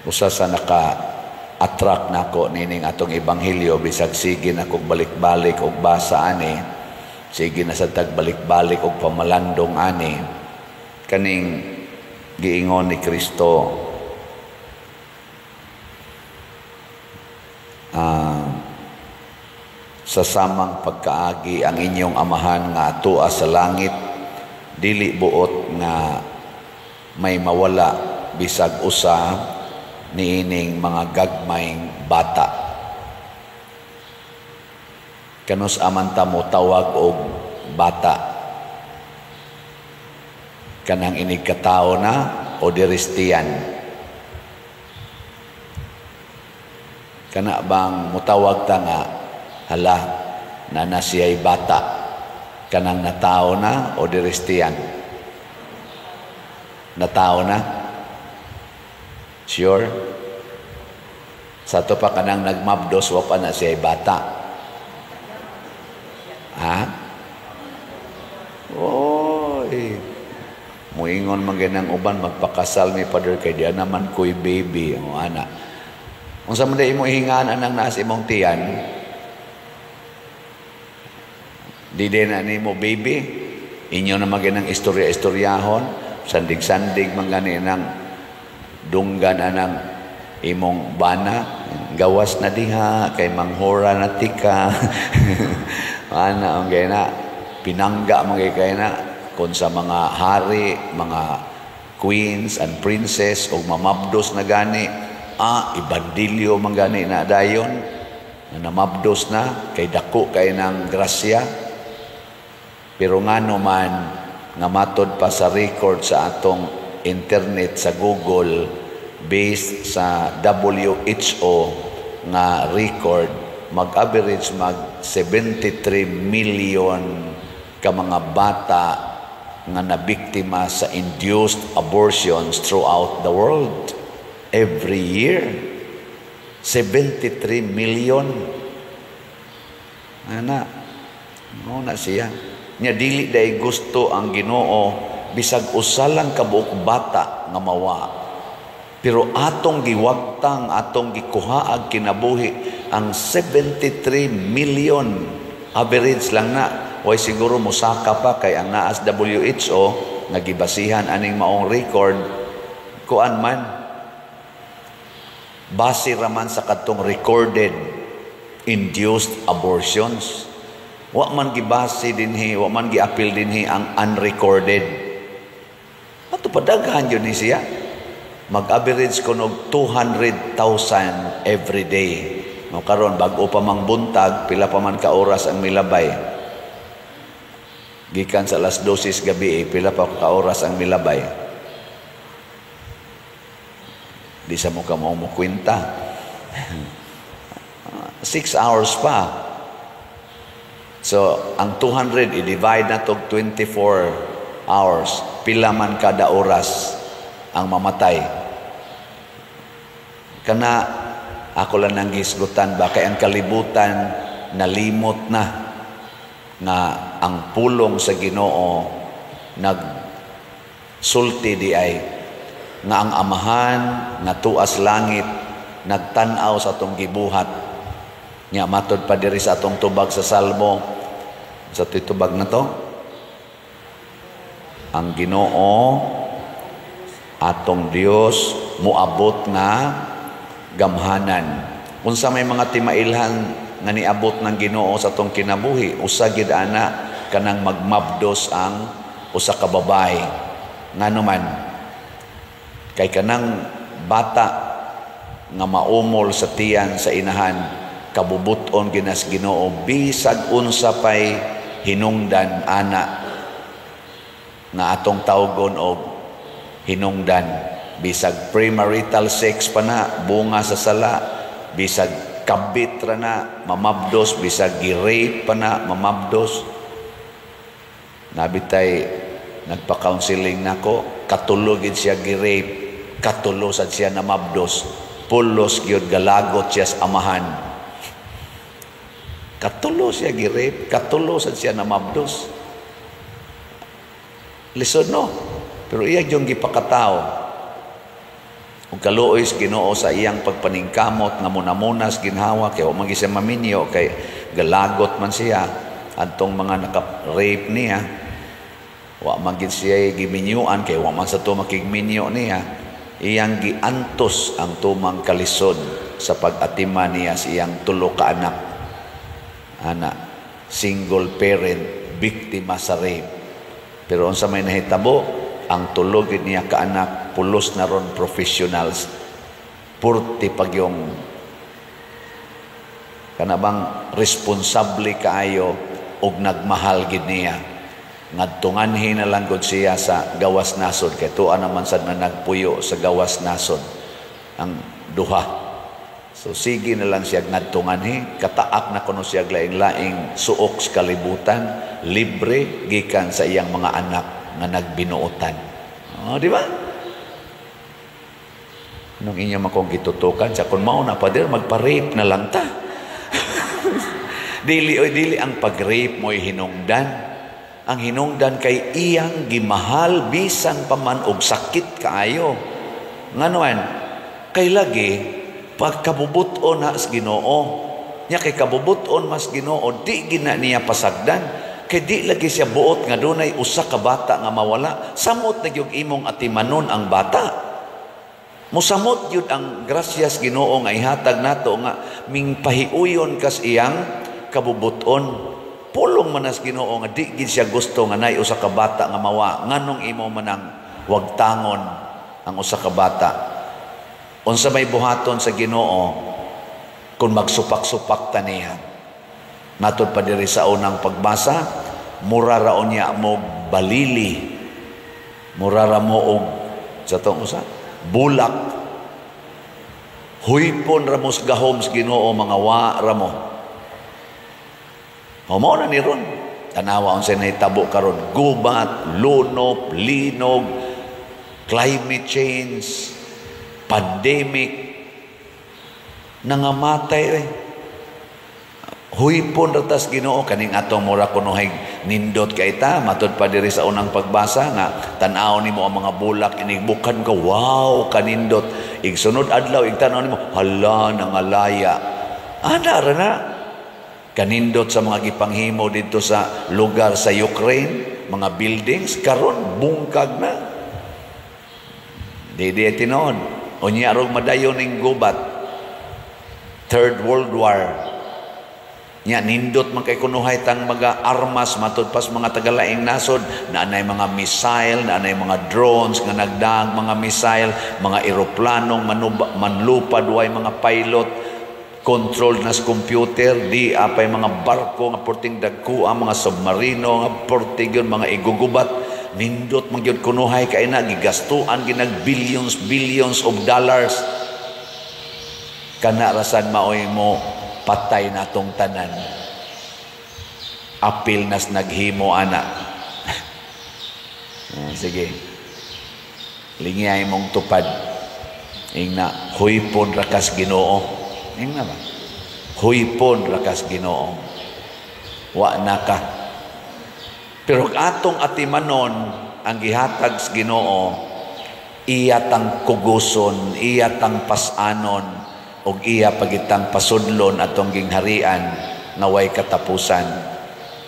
Usa sa naka-attract nako nining atong ebanghelyo, bisag sige na kog balik-balik og basa ani, sige na sa tagbalik-balik og pamalandong ani, kaning giingon ni Kristo, sa samang pagkaagi ang inyong amahan nga atua sa langit dili buot nga may mawala bisag usa niining mga gagmayng bata. Kanus aman ta mo tawag og bata? Kanang inig katao na o diristiyan? Kana bang mutawag ta nga hala na na siya'y bata, kanang natao na o diristiyan? Natao na? Sure? Sa to pa kanang nagmabdos, wa pa na siya'y bata. Ha? Oy. Muingon man ganang uban, magpakasal mi, Father, kay diya naman ko'y baby. O ana. Unsa man day imo ihingaan anang naas imong tiyan? Di din na nimo baby. Inyo na maginang istorya-istoryahon, sandig-sandig man gani nang dunggan anang imong bana, gawas na diha kay manghora na tika. Ana ang gay na pinangga man kay na kon sa mga hari, mga queens and princess og mamabdos na gani, ibandilyo man gani na dayon na namabdos na kay dako kay nang grasya. Pero ngano man nga matod pa sa record sa atong internet sa Google, based sa WHO nga record, mag-average mag 73 million ka mga bata nga nabiktima sa induced abortions throughout the world every year. 73 million. Ana, mo na siya. Nya dili day gusto ang Ginoo bisag usa lang ka buok bata nga mawa. Pero atong giwagtang, atong gikuhaag kinabuhi ang 73 million average lang na. Way siguro mosaka pa kay ang naas WHO nga gibasihan aning maong record, kuan man base raman sa kadtong recorded induced abortions. Wa man gibase dinhi, wa man giapil dinhi ang unrecorded. Ato padaghan yun ni siya. Mag-average ko og 200,000 every day. No, karon bag-o pa mang buntag, pila pa man ka oras ang milabay. Gikan sa alas 12 gabi, pila pa ka oras ang milabay. Di sa mo ka mo kwenta. 6 hours pa. So, ang 200, i-divide na to 24 hours. Pila man kada oras ang mamatay. Kana, ako lang nang gisgutan ba, kay ang kalibutan nalimot na nga ang pulong sa Ginoo nagsulti di ay nga ang amahan nga tuas langit nagtan-aw sa atong gibuhat. Nya matod pa diri sa atong tubag sa Salmo, sa titubag na to, ang Ginoo atong Dios moabot nga gamhanan. Unsa may mga timailhan nga niabot ng Ginoo sa atong kinabuhi, usa gid ana kanang magmabdos ang usa ka babae. Ngano man kay kanang bata nga maumol sa tiyan sa inahan, kabubuton ginas Ginoo bisag unsa pay hinungdan ana nga atong tawgon og hinungdan, bisag premarital sex pa na, bunga sa sala, bisag kabit ra na mamabdos, bisag gi-rape pa na mamabdos. Nabitay nagpa-counseling nako, katulo gid siya gi-rape, katulo sad siya namabdos, pulos gyud galagot siya sa amahan. Katulo siya gi-rape, katulo sad siya namabdos. Lisod no? Pero iya yung gipakatao. Ug kaluoy sa Ginoo sa iyang pagpaningkamot nga munamunas ginhawa kay wa man siya maminyo, kay galagot man siya antong mga naka-rape niya. Wa man gid siya giminyuan kay wa man sa to makigminyo niya. Iyang giantos ang tumang kalisod sa pag-atiman niya sa iyang tulo ka anak. Ana, single parent, biktima sa rape. Pero unsa may nahitabo, ang tulo gid niya ka anak pulos na ron professionals. Purti pag yung kana bang responsable kaayo og nagmahal gid niya. Ngadtunganhi na lang gud siya sa gawas nasod kay tuwa naman sad na nagpuyo sa gawas nasod ang duha. So sige na lang siya ngadtunganhi, kataak na kuno siya laing-laing suok sa kalibutan, libre gikan sa iyang mga anak nga nagbinuotan. Oh, di ba? Nung inyo makong gitutukan, sa kung mao na, pader, magpa-rape na lang ta. Dili oy, dili ang pag-rape mo'y hinungdan. Ang hinungdan kay iyang gimahal bisan pa man og sakit kaayo. Nganuan, kay lagi pagkabubuton na sa Ginoo. Nya kay kabubuton mas Ginoo, di gina niya pasagdan. Kay di lagi siya buot nga dunay usa ka bata nga mawala. Samot na gyud imong atimanon ang bata. Musamot gyud ang grasyas Ginoo nga ihatag nato nga mingpahiuyon kas iyang kabubuton. Pulong man as Ginoo nga di gid siya gusto nga nay usa ka bata nga mawa. Nganong imo manang wagtangon ang usa ka bata? Unsa may buhaton sa Ginoo kung magsupak-supak ta niya? Matod pa diri sa unang pagbasa, mura ra unya mo balili, mura ra mo og sa tong usa bulak. Huypon ra mo sa gahom sa Ginoo, mga wa ra mo. O mao na ni ron. Tanawa unsay nahitabo karon, gubat, lunop, linog, climate change, pandemic, nangamatay eh. Huypon ra tas Ginoo kaning atong mura kunuhay nindot kay ta. Matud pa diri sa unang pagbasa nga tan-aw nimo ang mga bulak, inigbukan ka, wow, kanindot. Igsunod adlaw igtan-aw nimo, hala, nangalaya. Ana ra na kanindot sa mga gipanghimo didto sa lugar sa Ukraine, mga buildings karon bungkag na. Di di tinuod. Unya rog madayon ning gubat, Third World War. Nya nindot man kay kunuhay tang mga armas matud pas mga tagalaing nasod, naanay mga missile, naanay mga drones nga nagdaag mga missile, mga eroplanong manlupad way mga pilot, control nas computer, di apay mga barko nga porting dagko ang mga submarino nga porting yun, mga igugubat. Nindot man gyud kunuhay kay na gigastuan ginag billions billions of dollars. Kana rasan maoy mo patay natong tanan. Apil nas naghimo ana. Sige. Lingay mong tupad. Ingna huypon rakas Ginoo. Ingna ba? Huypon rakas Ginoo. Wa na ka. Pero atong atimanon ang gihatag sa Ginoo, iya tang kuguson, iya tang pasanon, og iya pagitang pasudlon atong gingharian nga way katapusan.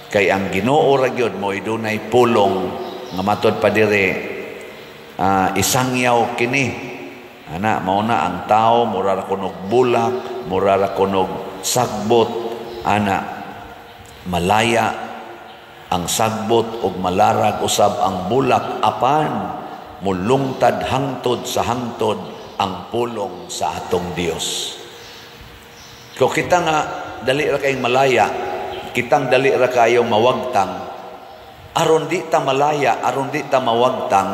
Kay ang Ginoo ra gyud mo'y dunay pulong nga matod pa diri, isangyaw kini. Ana, mao na ang tao mura ra kunog bulak, mura ra kunog sagbot. Ana, malaya ang sagbot og malarag usab ang bulak, apan mulungtad hangtod sa hangtod ang pulong sa atong Dios. Kung kita nga dali ra kayong malaya, kitang dali ra kayong mawagtang, aron di ta malaya, aron di ta mawagtang,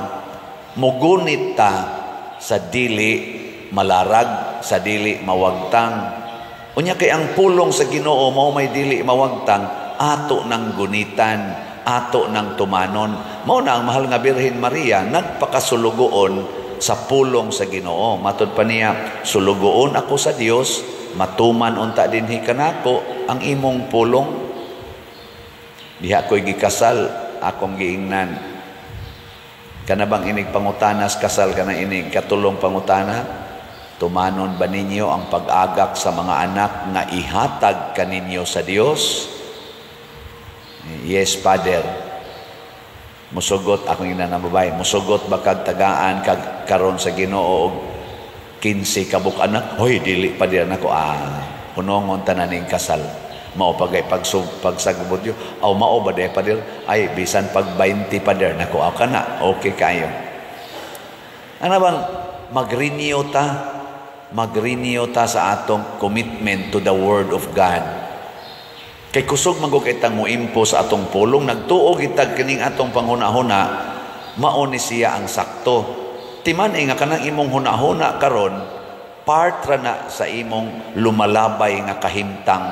mugunit ta sa dili malarag, sa dili mawagtang. Unya kay ang pulong sa Ginoo mao may dili mawagtang, ato nang gunitan, ato nang tumanon. Mao na ang mahal nga Birhen Maria nagpakasulugoon sa pulong sa Ginoo. Matod pa niya, sulugoon ako sa Dios, matuman unta dinhi kanako ang imong pulong. Diha ko'y gikasal, akong giingnan. Kana bang inig pangutanas kasal kana inig katulong pangutana? Tumanon ba ninyo ang pag-agak sa mga anak nga ihatag kaninyo sa Dios? Yes, Father. Musugot akong ina na babae. Musugot ba kag tagaan kag karon sa Ginoo og 15 ka buok anak? Hoy, dili pa di nako. Ah, hunongon tanan ning kasal. Mao pagay pagsagubot yo. Aw, mao ba di, Pader? Ay, bisan pag 20, Pader nako. Aw, kana okay kayo. Ano bang mag-renew ta? Mag-renew ta sa atong commitment to the Word of God. Kay kusog man gud kitang moimpo sa atong pulong, nagtuo kitag kining atong panghuna-huna, mao ni siya ang sakto. Timan nga kanang imong huna-huna karon, part ra na sa imong lumalabay nga kahimtang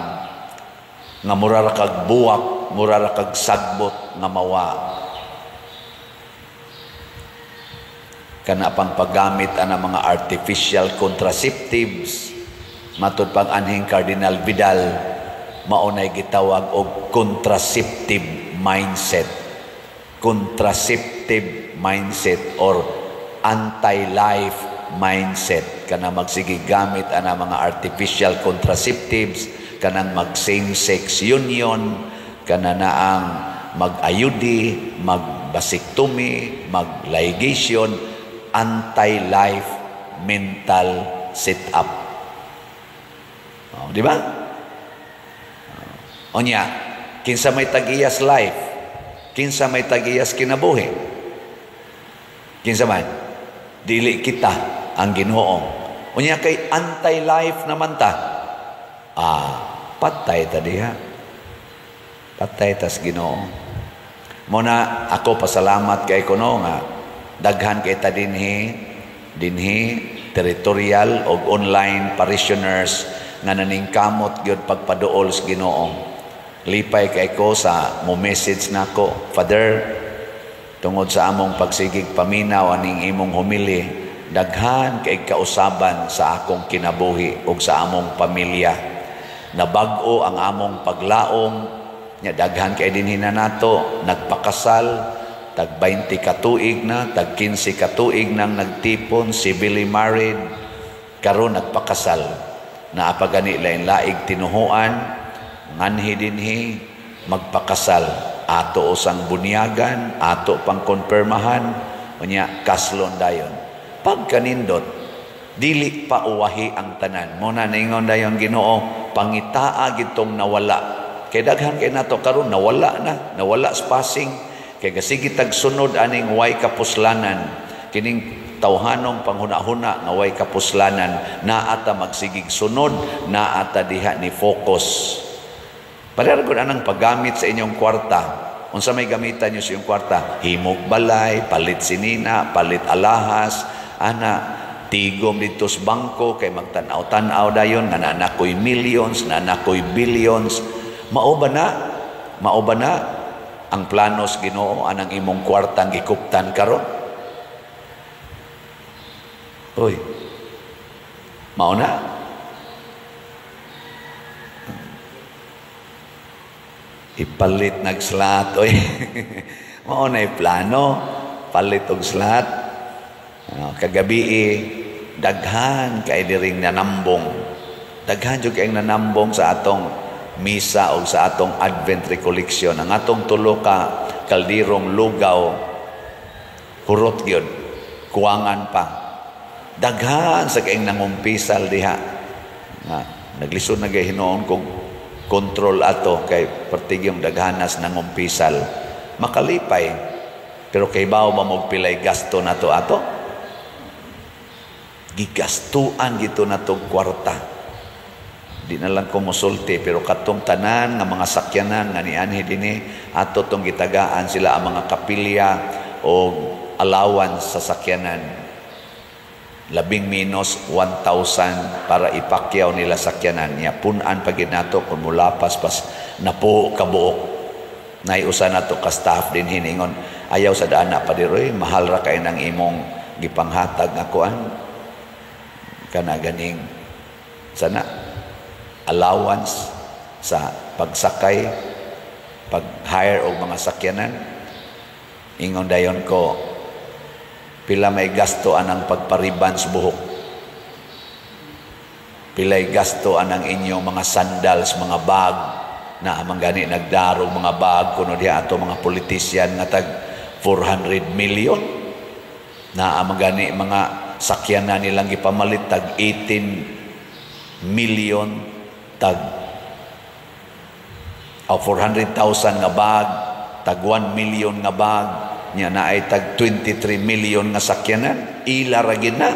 nga mura ra kag buwak, mura ra kag sagbot nga mawa. Kana pang paggamit ana mga artificial contraceptives, matud pang anhing Cardinal Vidal, mao nay gitawag og contraceptive mindset. Contraceptive mindset or anti-life mindset. Kana magsige gamit ana mga artificial contraceptives, kanang mag same-sex union, kana na ang mag-IUD, mag-vasectomy, mag-ligation, anti-life mental setup. Oh, di ba? O niya, kinsa may tag-iyas life? Kinsa may tag-iyas kinabuhi? Kinsa man? Dili kita ang Ginoo. O niya, kay anti-life naman ta. Ah, patay ta diha. Patay tas Ginoo. Muna ako pasalamat kay kuno nga daghan kay ta dinhi territorial og online parishioners nga naningkamot gyud pagpaduol sa Ginoo. Lipay kay ko sa mo message nako, "Father, tungod sa among pagsigig paminaw aning imong homily, daghan kay kausaban sa akong kinabuhi ug sa among pamilya. Nabag-o ang among paglaom." Nya daghan kay dinhi na nato nagpakasal, tag 20 ka tuig na, tag 15 ka tuig nang nagtipon, civilly married, karon nagpakasal. Naa pa gani lain laig tinuhuan, nganhi dinhi magpakasal, ato usang bunyagan, ato pang konpirmahan, unya kaslon dayon. Pagkanindot, dili pa uwahi ang tanan. Mo na ningon dayon Ginoo, pangitaa gitong nawala. Kay daghan kay nato karon nawala na, nawala sa passing. Kay gasigi tag sunod aning way kapuslanan, kining tawhanong panghuna-huna nga way kapuslanan, naa ta magsigig sunod, naa ta diha ni focus. Pareha gud anang paggamit sa inyong kwarta. Unsa may gamitan niyo sa inyong kwarta? Himog balay, palit sinina, palit alahas, ana, tigom dito sa bangko kay magtan-aw-tan-aw dayon nga naa ko'y millions, naa ko'y billions. Mao ba na? Mao ba na ang planos Ginoo anang imong kwartang gikuptan karon? Uy. Mao na? Ipalit nagslot, oy. Mao na plano, palit og slot. Kagabi daghan kay diring nanambong. Daghan jud kay nanambong sa atong misa o sa atong Advent recollection. Ang atong tulo ka kaldirong lugaw, hurot gyud, kuwangan pa. Daghan sa kaing nangumpisal diha. Nga naglisod na gay hinuon kog control ato kay pertigyong daghanas nangumpisal. Makalipay, pero kay bawo ba mo pilay gasto nato ato? Gigastuan gito nato kwarta. Di na lang ko mosulti, pero katong tanan nga mga sakyanan nga nianhi dinhi ato tong gitagaan sila ang mga kapilya o allowance sa sakyanan. Labing minus 1,000 para ipakyaw nila sakyanan niya. Punan pa gid nato kung mulapas pas napo kabuok. Naiusa nato ka staff din hiningon, ayaw sa daan na padiroy, mahal ra kay nang imong gipanghatag nga kuan kana ganing sana allowance sa pagsakay, pag-hire og mga sakyanan. Ingon dayon ko, pila may gasto anang pagpariban sa buhok? Pilay gasto anang inyong mga sandals, mga bag, na man gani nagdarog mga bag kuno diha ato mga politician nga tag 400 million, na man gani mga sakyan na nilang gipamalit tag 18 million, tag o 400,000 nga bag, tag 1 million nga bag nya, na ay tag 23 million nga sakyanan, ila ra gid na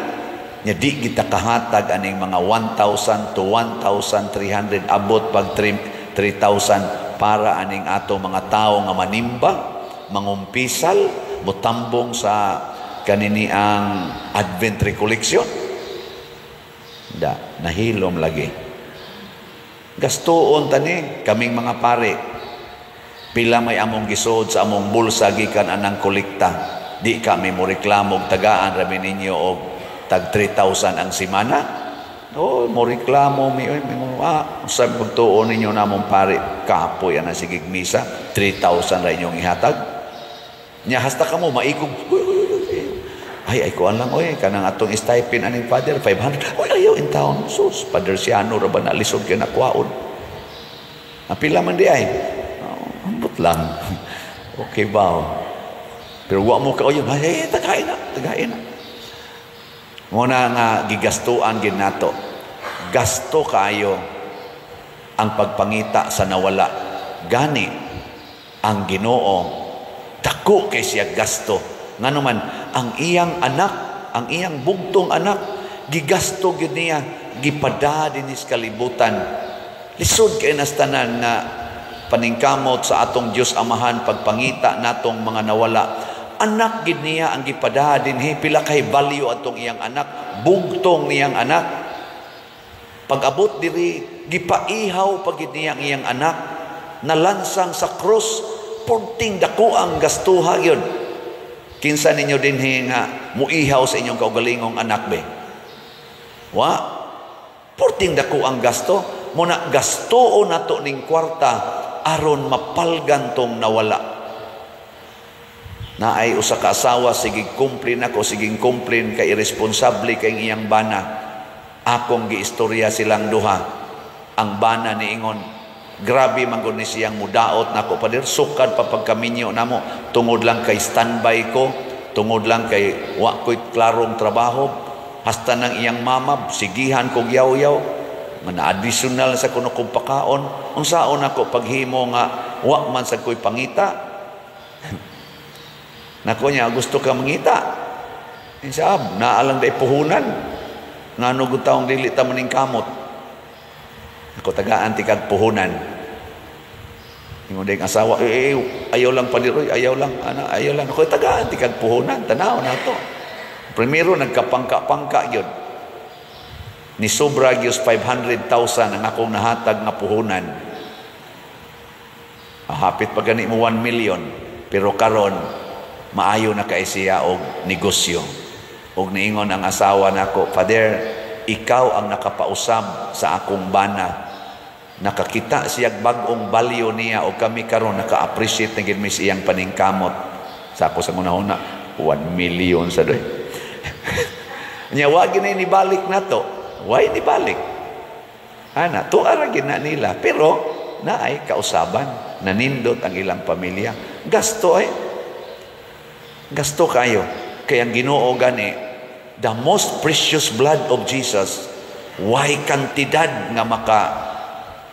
nya. Di kita kahatag aning mga 1,000 to 1,300, abot pag 3,000 para aning ato mga tao nga manimba, mangumpisal, mutambong sa kanini ang Advent recollection. Da, nahilom lagi. Gastuon tani kaming mga pare. Pila may among gisod sa among bulsa gikan anang kolekta. Di kami mo reklamo, tagaan rami ninyo og tag 3,000 ang simana. Oh, mo reklamo mi oy, mo sa pagtuon ninyo namong pare, kapoy ana sige misa, 3,000 ra inyong ihatag. Nya hasta kamo maikog. Uy, uy, uy, uy. Ay, ay kuan lang oy, kanang atong stipend aning father 500. Oy, ayaw in town. Sus, Father Siano ra ba na, lisod kay nakwaon. Napila man di ay. Oh, ambot lang. Okay ba? Oh? Pero wa mo ka oy, ay, tagain na, tagain na. Muna nga gigastuan gid nato. Gasto kaayo ang pagpangita sa nawala. Gani ang Ginoo dako kay siya gasto. Ngano man ang iyang anak, ang iyang bugtong anak, gigasto gyud niya, gipada dinhi sa kalibutan. Lisod kay nas tanan nga paningkamot sa atong Dios Amahan pagpangita natong mga nawala. Anak gid niya ang gipada dinhi, pila kay value atong iyang anak, bugtong niyang anak. Pag-abot diri, gipaihaw pa gid niya ang iyang anak, nalansang sa krus, porting dako ang gastuha yun. Kinsa ninyo dinhi nga muihaw sa inyong kaugalingong anak be? Wa. Porting dako ang gasto, muna gastuon nato ning kwarta aron mapalgan tong nawala. Naay usa ka asawa, sige kumplin ako, sige kumplin kay irresponsable kay iyang bana. Akong giistorya silang duha. Ang bana niingon, grabe man gud ni siyang mudaot nako, pader, sukad pa pagkaminyo namo, tungod lang kay standby ko, tungod lang kay wa ko'y klarong trabaho, hasta nang iyang mama sigihan kog yaw-yaw, man additional sa kuno kong pakaon, unsaon ako paghimo nga wa man sad ko'y pangita. Nako niya, gusto ka mangita. Insaab, naalang day puhunan. Ngano gud taong dili ta maning kamot. Ako tagaan ti kag puhunan. Ingon ding asawa, eh, ayaw lang paniroy, ayaw lang, ana, ayaw lang. Ako tagaan ti kag puhunan, tanaw na to. Primero nagkapangka-pangka gyud. Ni sobra gyud 500,000 ang akong nahatag nga puhunan. Hapit pa gani mo 1 million, pero karon maayo na kay siya og negosyo. Og niingon ang asawa nako, "Father, ikaw ang nakapausab sa akong bana." Nakakita siya bag-ong value niya og kami karon naka-appreciate na gid mi sa iyang paningkamot. Sa ako sa hunahuna, 1 million sa doy. Nya wa gid ni nibalik nato. Why nibalik? Ana, tuara gid na nila, pero naay kausaban, nanindot ang ilang pamilya. Gasto ay. Gasto kayo. Kaya ang Ginoo gani, the most precious blood of Jesus, why kantidad nga maka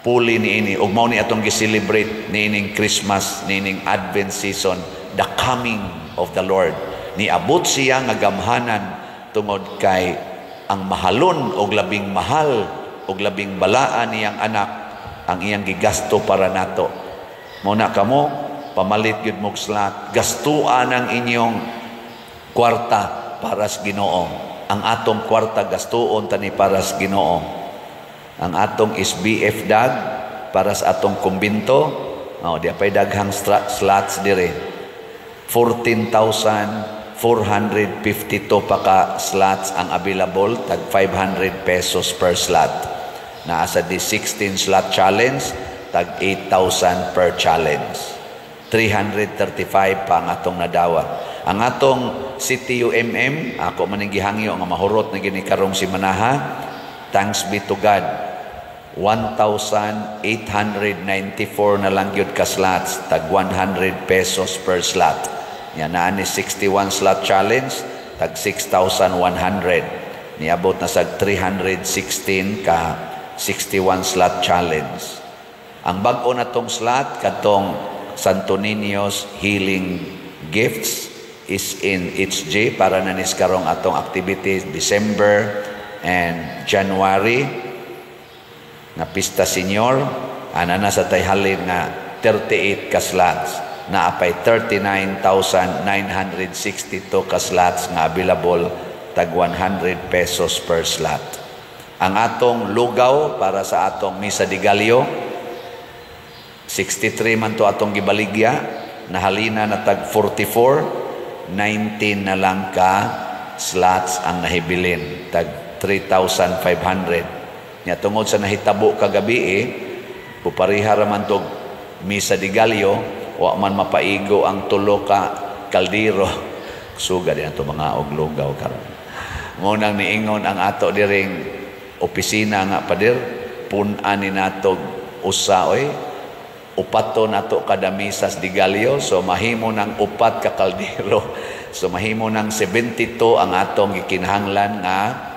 puli niini, ug mao ni atong gi-celebrate niining Christmas, niining Advent season, the coming of the Lord. Niabot siya nga gamhanan tungod kay ang mahalon og labing mahal og labing balaan niyang anak ang iyang gigasto para nato. Mao na kamo pamalit gyud mo slot, gastuan ang inyong kwarta para sa Ginoo. Ang atong kwarta gastuon tani para sa Ginoo. Ang atong SBF dag para sa atong kumbinto, oh, di pay daghang slots dire. 14,452 pa ka slots ang available, tag 500 pesos per slot. Naa sa di 16 slot challenge, tag 8,000 per challenge. 335 pa ang atong nadawat. Ang atong CTUMM, ako man gihangyo nga mahurot na gini karong simanaha. Thanks be to God, 1,894 na lang gyud ka slots, tag 100 pesos per slot. Nya naa ni 61 slot challenge, tag 6,100. Niabot na sa 316 ka 61 slot challenge. Ang bag-o na tong slot kadtong Santo Niño's Healing Gifts is in HG para na nis karong atong activities December and January nga Pista Senior. Ana na sa tay halin nga 38 ka slots, naa pay 39,962 ka slots nga available, tag 100 pesos per slot. Ang atong lugaw para sa atong Misa de Gallo, 63 man to atong gibaligya, nahalina na tag 44, 19 na lang ka slots ang nahibilin, tag 3,500. Nya tungod sa nahitabo kagabi eh, pupariha ra man tog Misa de Gallo, wa man mapaigo ang tulo ka kaldero. Suga din ato mga og lugaw karon. Mo nang niingon ang ato diring opisina nga, "Pader, pun-an ni natog usa oy, upat to nato kada Misas de Gallo, so mahimo ng upat ka kaldero." So mahimo ng 72 ang atong gikinahanglan nga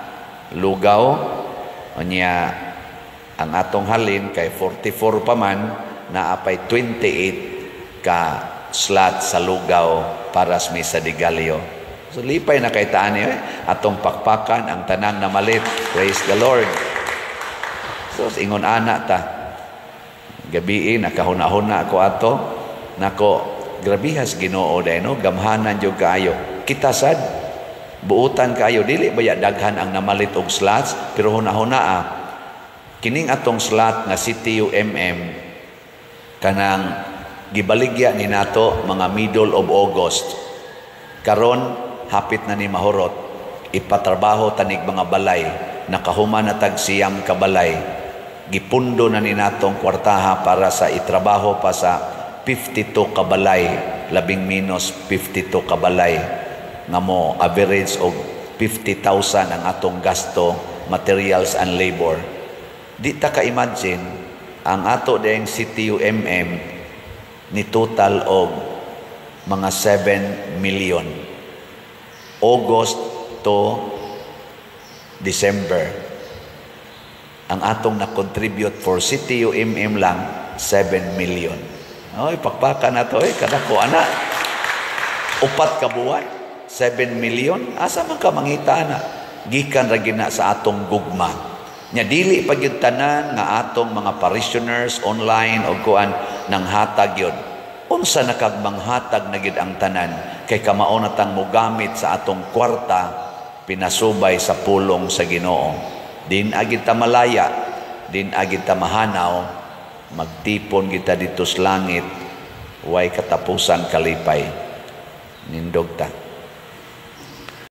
lugaw. Unya ang atong halin kay 44 pa man, naa pay 28 ka slot sa lugaw para sa Misa de Gallo. So lipay na kay taan eh. Atong pakpakan ang tanang namalit. Praise the Lord. So ingon ana ta. Gabii nakahuna-huna ako ato nako, grabihas Ginoo day no, gamhanan jud kaayo. Kita sad buutan kaayo, dili baya daghan ang namalit og slots, pero huna-huna ah, kining atong slot nga CTUMM kanang gibaligya ni nato mga middle of August. Karon hapit na ni mahurot. Ipatrabaho tanig mga balay, nakahuman na tag 9 ka balay. Gipundo na ni natong kwartaha para sa itrabaho pa sa 52 ka balay, labing minus 52 ka balay nga mo average og 50,000 ang atong gasto, materials and labor. Di ta ka-imagine ang ato ding CTUMM ni total og mga 7 million August to December. Ang atong na-contribute for CTUMM lang, 7 million. Oy, pakpakan na to, eh, kadako ana. 4 ka buwan, 7 million. Asa man ka mangita na? Gikan ra gina sa atong gugma. Nya dili pa gyud tanan nga atong mga parishioners online o kuan nang hatag yun. Unsa na kag manghatag na gid ang tanan kay kamao na tang mogamit sa atong kwarta pinasubay sa pulong sa Ginoo. Din agid ta malaya, din agid ta mahanaw, magtipon kita dito sa langit, way katapusan kalipay. Nindog ta.